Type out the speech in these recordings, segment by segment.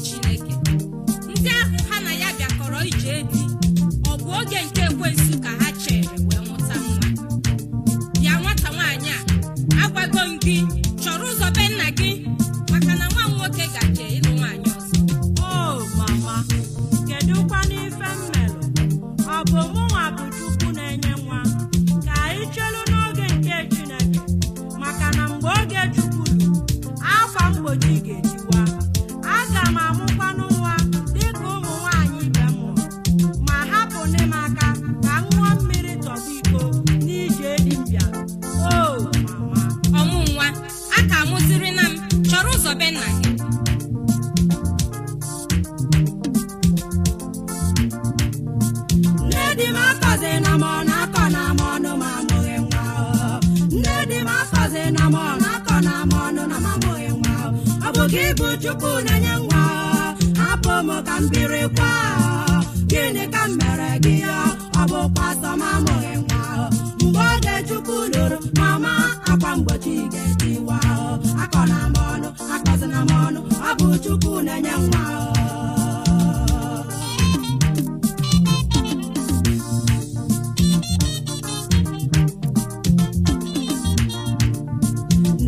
Chineke. Ndị ahụ ha na ya bịakọrọ ije di, ọ bụ oge nke ekwensu ka ha chere wee mụta nwa. Bịa nwata nwaanyị a, agwago m gị chọrọ ụzọ be nna gị maka na nwa m nwoke gaje ịlụ nwaanyị ọzọ. O mama, kedụkwanụ ife m melụ? Ọ bụ mụnwa bụ Chukwu na-enye nwa? Ka anyị chelu n'oge nke Chineke, maka na mgbe oge Chukwu ruru, akwa mgbochi ga-etiwa. Aga m amụkwanụ nwa dịka ụmụ nwaanyị ibe m mụrụ, ma hapụnụ m aka ka m ṅụọ mmiri tọgbọ iko n'ije di m bịara. O mama. Ọmụ nwa, a ka amụziri na m chọrọ ụzọ be nna gị. Nne di m akọzi na m ọ na-akọ na m ọnụ ma amụghị nwa o. Nne di m akọzi na m ọ na-akọ na m ọnụ na m amụghị nwa o. Ọ bụ gị bụ Chukwu na-enye nwa o. Hapụ m ka m biri kwa o. Gịnị ka m mere gị o? Ọ bụkwa sọ m amụghị nwa o. Mgbe oge Chukwu lụrụ mama, akwa mgbochi ga-etiwa o. Akọ na m ọnụ, akọzi na m ọnụ, ọ bụ Chukwu na-enye nwa o.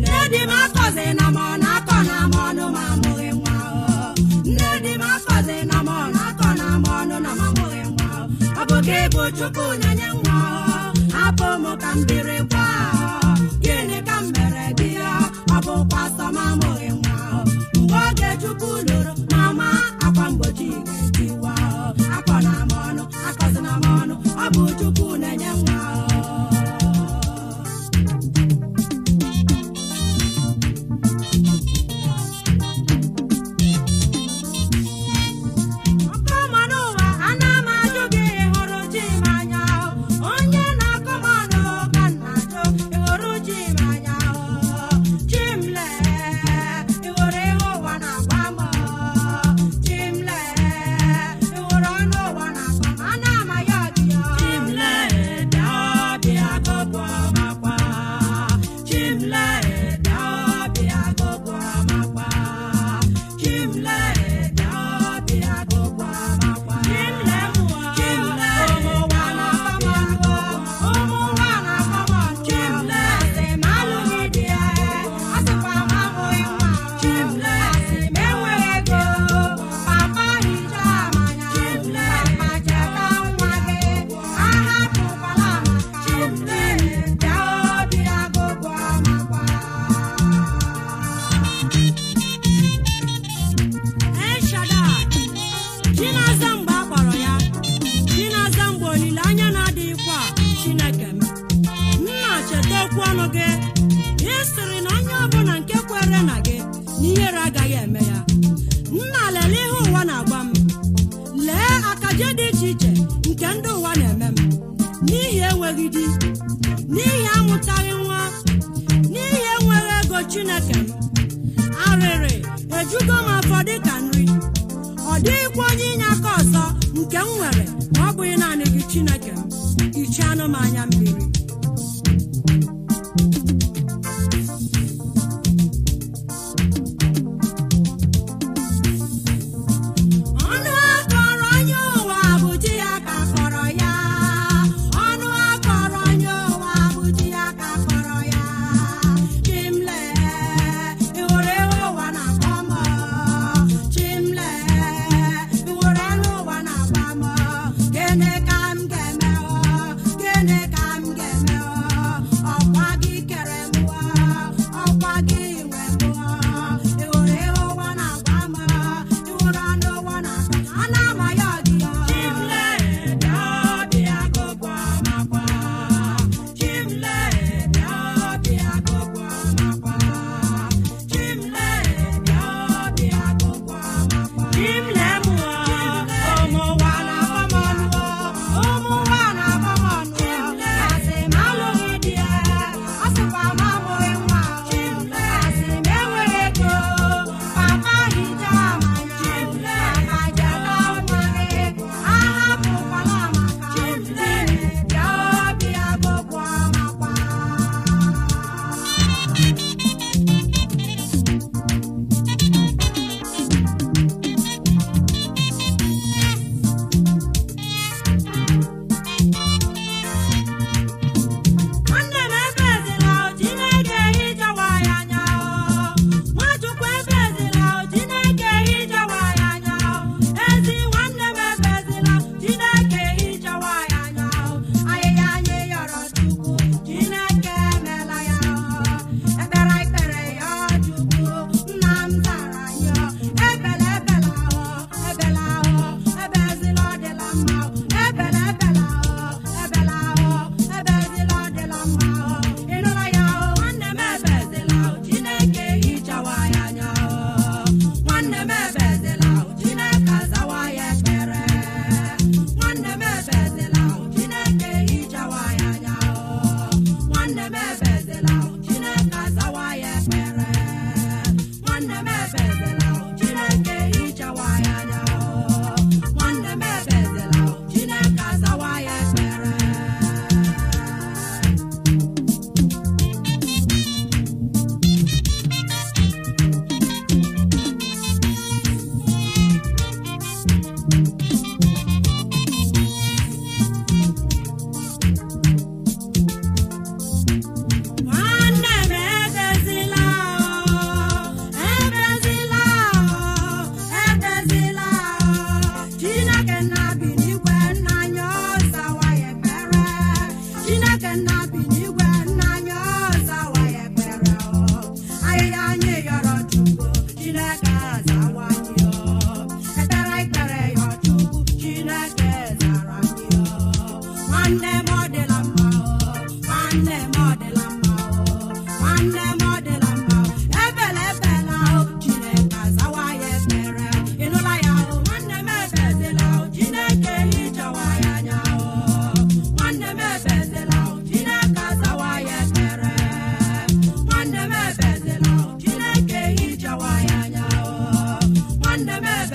Nne di m akọzi na m ọ na-akọ na m ọnụ ma amụghị nwa o. Nne di m akọzi na m ọ na-akọ na m ọnụ na m amụghị nwa o. Ọ bụ ka ịbụ Chukwu na-enye nwa o. Hapụ m ka m biri kwa o. Gịnị ka m mere gị o? Ọ bụkwa sọ m amụghị nwa o. Mgbe oge Chukwu lụrụ mama, akwa mgbochi ga-etiwa o. Akọ na m ọnụ, akọzi na m ọnụ, ọ bụ Chukwu na-enye nwa o. Ọkọma n'ụwa, ana m ajụ gị, ị hụrụ chi m anya? Onye na-akọ m ọnụ ka m na-ajụ, ị hụrụ chi m anya? Chi m lee, ị hụrụ ihe ụwa na-agwa m? Chi m lee, ị hụrụ ọnụ ụwa na-akọ m? Ana m ayọ gị. Chi m lee, bịa bịa gọgwa m akwa. Chi m lee, bịa bịa gọgwa m akwa. Chi m lee, bịa bịa gọgwa m akwa. Chi m lee mụọ, chi m lee, ụmụ ụwa na-akọ m ọnụ, ụmụ ụwa na-akọ m ọnụ. Chi m lee, asị m alụghị di ya, asịkwa m amụghị nwa. Chi m lee, asị m enweghị ego, papa hichaa m anya. Chi m lee, papa cheta nwa gị, ahapụkwala m aka. Chi m lee, bịa bịa gọgwa m akwa. El Shaddai, Chinaza mgbe a kpọrọ ya, Chinaza mgbe olileanya na-adịghịkwa. Chineke m, nna, cheta okwu ọnụ gị. Ị sịrị na onye ọbụla nke kwere na gị, na ihere agaghị eme ya. Nna, lelee ihe ụwa na-agwa m. Lee akaje dị iche iche nke ndị ụwa na-eme m n'ihi enweghị di, n'ihi amụtaghị nwa, n'ihi enweghị ego. Chineke m, arịrị ejugo m afọ dịka nri. Ọ dịghịkwa onye inye aka ọzọ nke m nwere ma ọ bụghị naanị gị. Chineke m, hichanụ m anya mmiri. Ọnụ akọrọ onye ụwa bụ chi ya ka kọrọ ya. Ọnụ akọrọ onye ụwa bụ chi ya ka kọrọ ya. Chimle, ị hụrụ ihe ụwa na-akọ m? Chimle, ị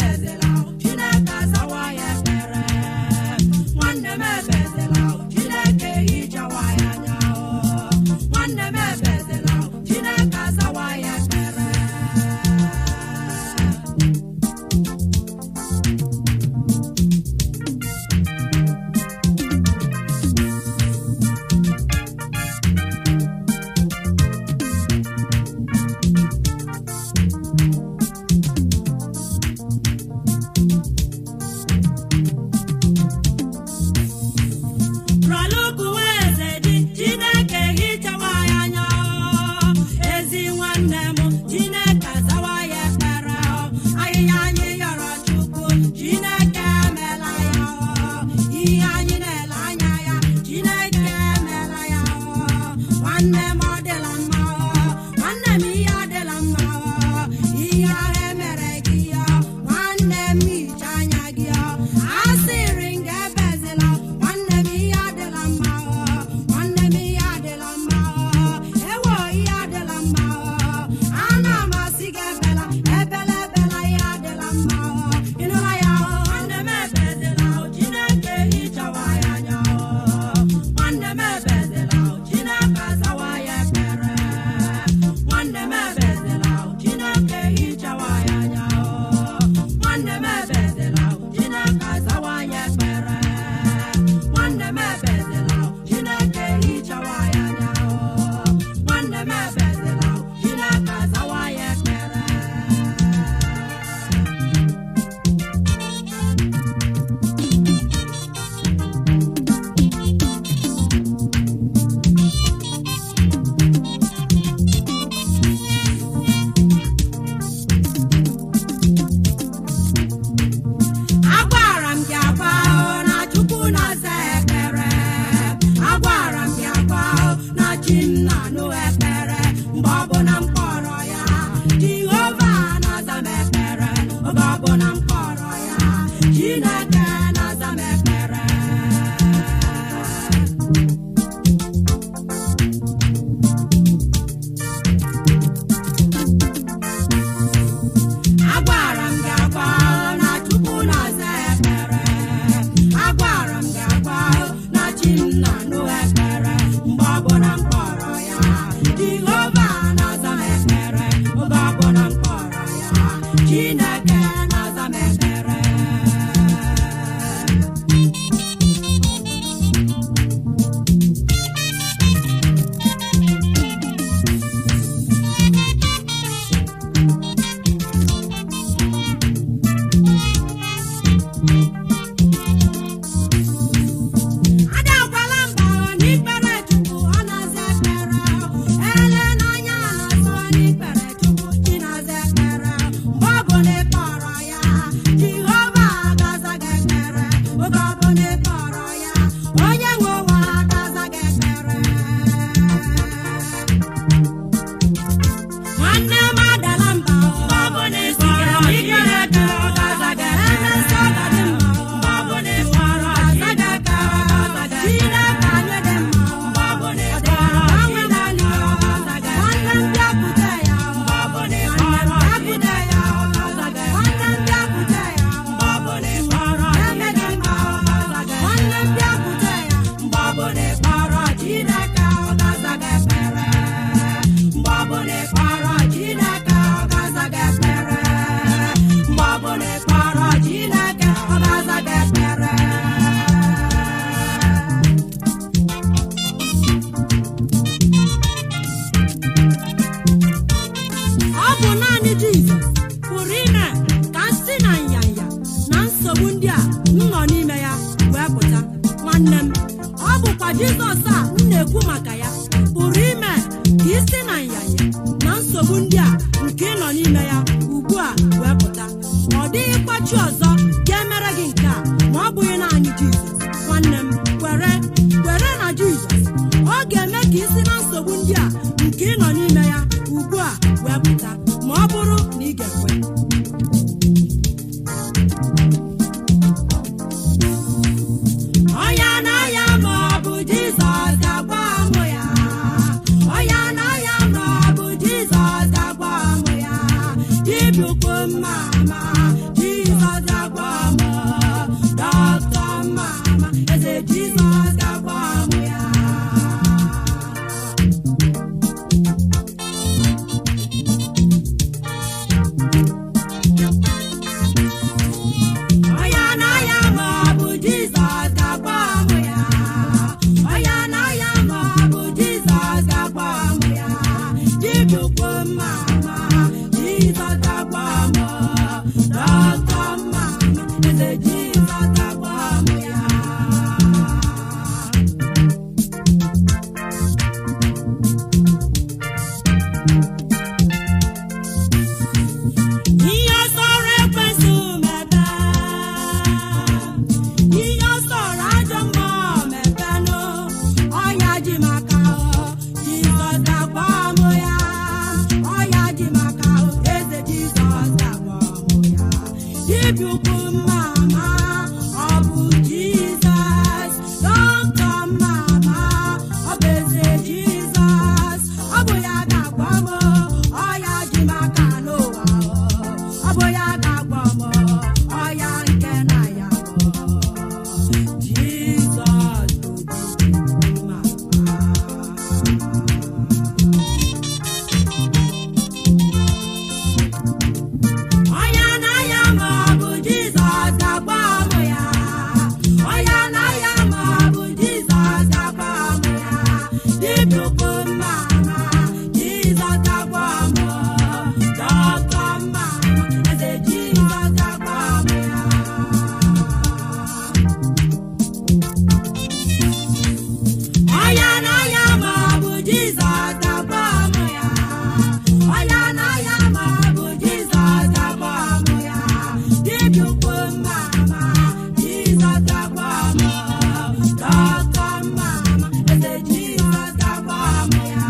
ebezela, Chineke azawa ya ekpere. Nwanne m ebezela, Chineke hichawa ya anya. Nwanne m ebezela, Chineke azawa ya ekpere. Eze dị, Chineke hichawa ya anya. Ezi nwanne m, Chineke azawa ya ekpere. Ahịhịa anyị yọrọ Chukwu, Chineke emela ya. Ihe anyị na-ele anya ya, Chineke emela ya. Nwanne m, ọ dịla mma. Nwanne m, ihe adịla mma. Ihe ahụ emere gị ya, nwanne m, hicha anya gị. Asịrị m gị ebezila, nwanne m, ihe adịla mma. Nwanne m, ihe adịla mma. Ewo, ihe adịla mma. Ana m asị gị ebela, ebela, ebela, ihe adịla mma. Ịnụla ya? Nwanne m, ebezila, Chineke hichawa ya anya. Nwanne m, ebezila, Chineke azawa ya ekpere. Nwanne m, ebezila, Chineke hichawa ya anya. Nwanne m, ebezila, Chineke azawa ya ekpere. Nwanne m, ebezila, Chineke hichawa ya anya. Nwanne m, ebezila, Chineke azawa ya ekpere. Agwara m gị agwa na Chukwu na-aza ekpere. Agwara m gị agwa na chi m na-anụ ekpere. Mgbe ọbụla m kpọrọ ya, Jehova na-aza m ekpere. Oge ọbụla m kpọrọ ya, Chineke na-aza m ekpere. Agwara m gị agwa na Chukwu na-aza ekpere. Agwara m gị agwa na chi m na-anụ ekpere. Mgbe ọbụla m kpọrọ ya, Jehova na-aza m ekpere. Oge ọbụla m kpọrọ ya, Chineke na-aza m ekpere. Adakwala mba n'ikpere Chukwu, ọ na-aza ekpere. Ele n'anya na-asọ n'ikpere Chukwu, chi na-aza ekpere. Mgbe ọ bụ na ị kpọrọ ya, Jehova ga-aza gị ekpere. Oge ọ bụ na ị kpọrọ ya, onye nwe ụwa ga-aza gị ekpere. Nwanne m, adala mba. Mgbe ọ bụ na ị kpọrọ ikpere Chukwu, ga-aza gị ekpere. Ebe nsọ ga dị mma. Mgbe ọ bụ na ị kpọrọ aza gị ekpere. Chineke anyị dị mma. Mgbe ọ bụ na ị kpọrọ Chineke, nwanne m, bịakwute ya. Mgbe ọ bụ na ị kpọrọ bịakwute ya. Nwanne m, bịakwute ya. Mgbe ọ bụ na ị kpọrọ eme gị mma. Nwanne m, bịakwute ya. Mgbe ọ bụ na ị kpọrọ Chineke, ọ ga-aza gị ekpere. Mgbe ọ bụ na ị kpọrọ Chineke, ọ ga-aza gị ekpere. Mgbe ọ bụ na ị kpọrọ Chineke, ọ ga-aza gị ekpere. Ọ bụ naanị Jizọs pụrụ ime ka m si na nyanya na nsogbu ndị a m nọ n'ime ya wee pụta. Nwanne m, ọ bụkwa Jizọs a m na-ekwu maka ya pụrụ ime ka ị si na nyanya na nsogbu ndị a nke ị nọ n'ime ya ugbu a wee pụta. Ọ dịghịkwa chi ọzọ ga-emere gị nke a ma ọ bụghị naanị Jizọs. Nwanne m, kwere, kwere na Jizọs. Ọ ga-eme ka ị si na nsogbu ndị a nke ị nọ n'ime ya ugbu a wee pụta, ma ọ bụrụ na ị ga-ekwe. Ọya na-aya ma ọ bụ Jizọs ga-agwa mụ ya. Ọya na-aya ma ọ bụ Jizọs ga-agwa mụ ya. Dibịa ukwu mma ama Jizọs. Dibịa ukwu mama, ọ bụ Jizọs. Dọkịta mama, ọ bụ eze Jizọs. Ọ bụ ya ga-agwọ m ọya ji m aka n'ụwa. Ọ bụ ya ga-agwọ m ọya nke na ya Jizọs bụ dibịa ukwu mama. Ọya na ya ma ọ bụ Jizọs ga-agba m ya. Ọya na ya ma ọ bụ Jizọs ga-agba m ya. Dibịa ukwu mama, Jizọs ga-agba m. Dọkịta mama, eze Jizọs ga-agba m ya. Ọya na ya ma ọ bụ Jizọs ga-agba m ya. Ọya na ya ma ọ bụ Jizọs ga-agba m ya. Dibịa ukwu mama, Jizọs ga-agba m. Dọkịta mama, eze Jizọs ga-agba m ya.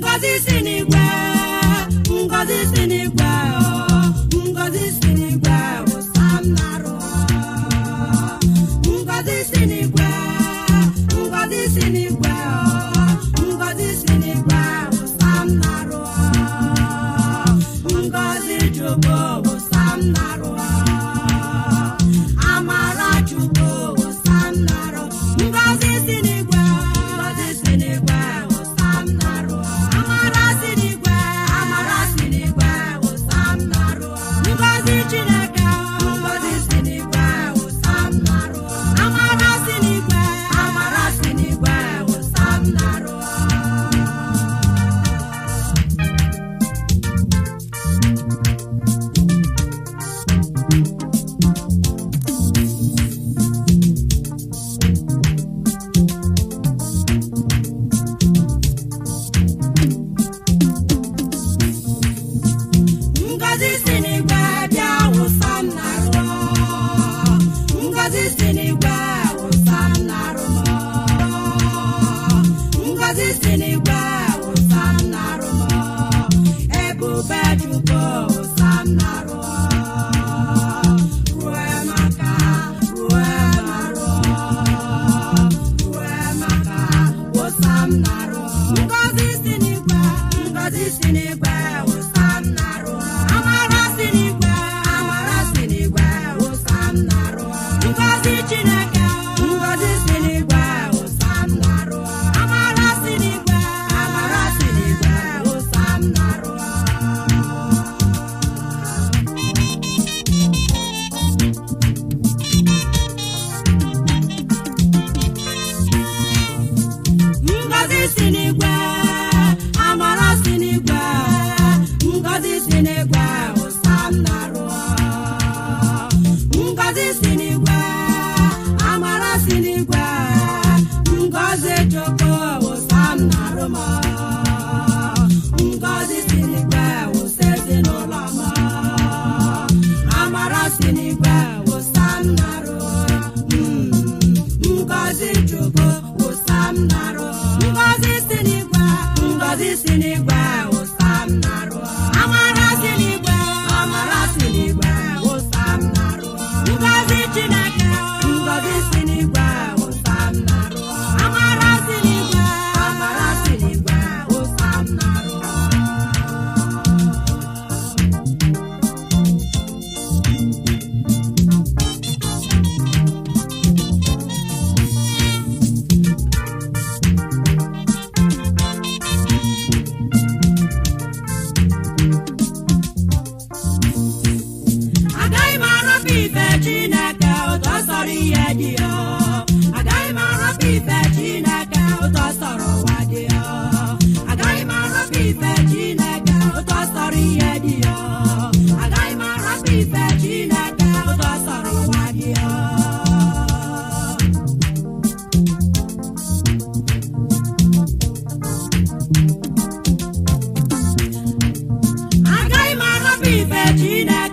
Ngọzi si n'igwe, ngọzi si n'igwe, ngọzi si n'igwe wụsa m n'arụ. Ngọzi si n'igwe, ngọzi si n'igwe, ngọzi si n'igwe wụsa m n'arụ. Ngọzi Chukwu wụsa m n'arụ. Amara Chukwu wụsa m n'arụ. Ngọzi si n'igwe, ngọzi si n'igwe wụsa m n'arụ. Amara si n'igwe, amara si n'igwe wụsa m n'arụ. Ngọzi Chineke, ngọzi si n'igwe wụsa m n'arụ. Amara si n'igwe, amara si n'igwe wụsa m n'arụ. Ngọzi si n'igwe bịa wụsa m n'arụ. Ngọzi si n'igwe wụsa m n'arụ. Ngọzi si n'igwe wụsa m n'arụ. Ebube Chukwu wụsa m n'arụ. Rue maka, rue marụ. Rue maka, wụsa m n'arụ. Ngọzi si n'igwe, ngọzi si n'igwe wụsa m n'arụ. Amara si n'igwe, amara si n'igwe wụsa m n'arụ. Ngọzi Chineke, ngọzi si n'igwe wụsa m n'arụ. Amara si n'igwe, amara si n'igwe wụsa m n'arụ. Ngọzi si n'igwe, amara si n'igwe, ngọzi si n'igwe wụsa m n'arụ. Ngọzi si n'igwe, amara si n'igwe, ngọzi Chukwu wụsa m n'arụ m. Ngọzi si n'igwe wụsa ezinụlọ m. Amara si n'igwe wụsa m n'arụ. Ngọzi Chukwu wụsa m n'arụ. Ngọzi si n'igwe, ngọzi si n'igwe wụsa m n'arụ. Amara si n'igwe, amara si n'igwe wụsa m n'arụ. Ngọzi Chineke, ngọzi si n'igwe wụsa m n'arụ. Amara si n'igwe, amara si n'igwe wụsa m n'arụ. Agaghị m arapụ ife Chineke ụtọ sọrọ ihe dị ya. Agaghị m arapụ ife Chineke ụtọ sọrọ ụwa dị ya. Agaghị m arapụ ife Chineke ụtọ sọrọ ihe dị ya. Agaghị m arapụ ife Chineke ụtọ sọrọ ụwa dị ya. Chineke.